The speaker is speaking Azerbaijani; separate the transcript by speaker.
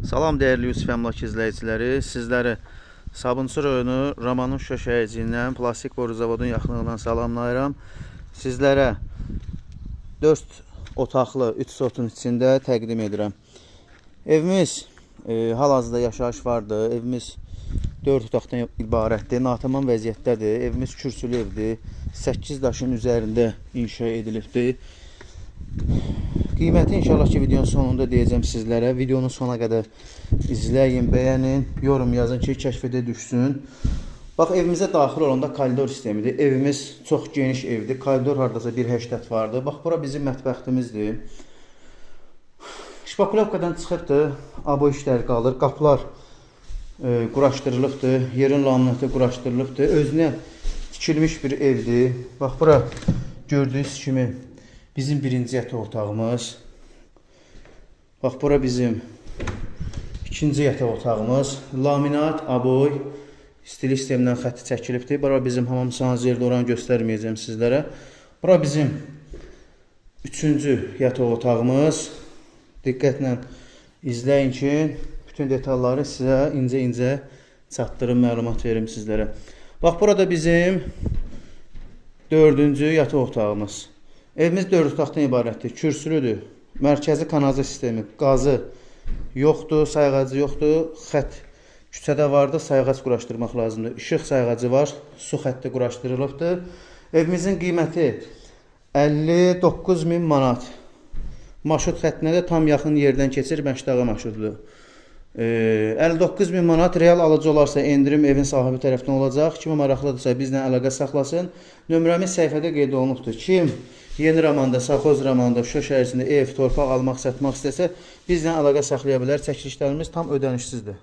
Speaker 1: Salam dəyərli Yusif Əmlak izləyiciləri, sizləri Sabunçu rayonu Romanın Şuşa şəhərciyindən plastik boru zavodunun yaxınlığından salamlayıram. Sizlərə 4 otaqlı 3 sotun içində təqdim edirəm. Evimiz hal-hazırda yaşayış vardı. Evimiz 4 otaqdan ibarətdir. Natamam vəziyyətdədir. Evimiz kürsülü evdir. 8 daşın üzərində inşa edilibdir. Qiyməti inşallah ki videonun sonunda deyəcəm sizlərə. Videonun sona qədər izləyin, bəyənin, yorum yazın ki, kəşfədə düşsün. Bax evimizə daxil olanda koridor sistemidir. Evimiz çox geniş evdir. Koridor hardasa 1.80 vardı. Bax bura bizim mətbəximizdir. Şpakulyovkadan çıxıbdır. Abo işləri qalır. Qapılar quraşdırılıbdır. Yerin laminatı quraşdırılıbdır. Özünə tikilmiş bir evdir. Bax bura gördüyünüz kimi bizim birinci yataq otağımız. Bax bura bizim ikinci yataq otağımız. Laminat, aboy, stil sistemindən xətti çəkilibdir. Bura bizim hamam sanzerdir, oranı göstərməyəcəm sizlərə. Bura bizim üçüncü yataq otağımız. Diqqətlə izləyin ki, bütün detalları sizə incə-incə çatdırım, məlumat verim sizlərə. Bax, burada bizim dördüncü yataq otağımız. Evimiz dörd otaqdan ibarətdir. Kürsülüdür. Mərkəzi kanalizasiya sistemi, qazı yoxdur, sayğacı yoxdur. Xətt küçədə vardı, sayğac quraşdırmaq lazımdır. İşıq sayğacı var, su xətti quraşdırılıbdır. Evimizin qiyməti 59 min manat. Marşrut xəttinə də tam yaxın yerdən keçir, Məşdağa marşrutudur. 59 min manat real alıcı olarsa endirim evin sahibi tərəfindən olacaq. Kimə maraqlıdırsa bizlə əlaqə saxlasın. Nömrəmiz səhifədə qeyd olunubdur. Kim Yeni Romanda, Saxoz Romanda, Şuşa şəhərisində ev, torpaq almaq, satmaq istəsə bizlə əlaqə saxlaya bilər. Çəkilişlərimiz tam ödənişsizdir.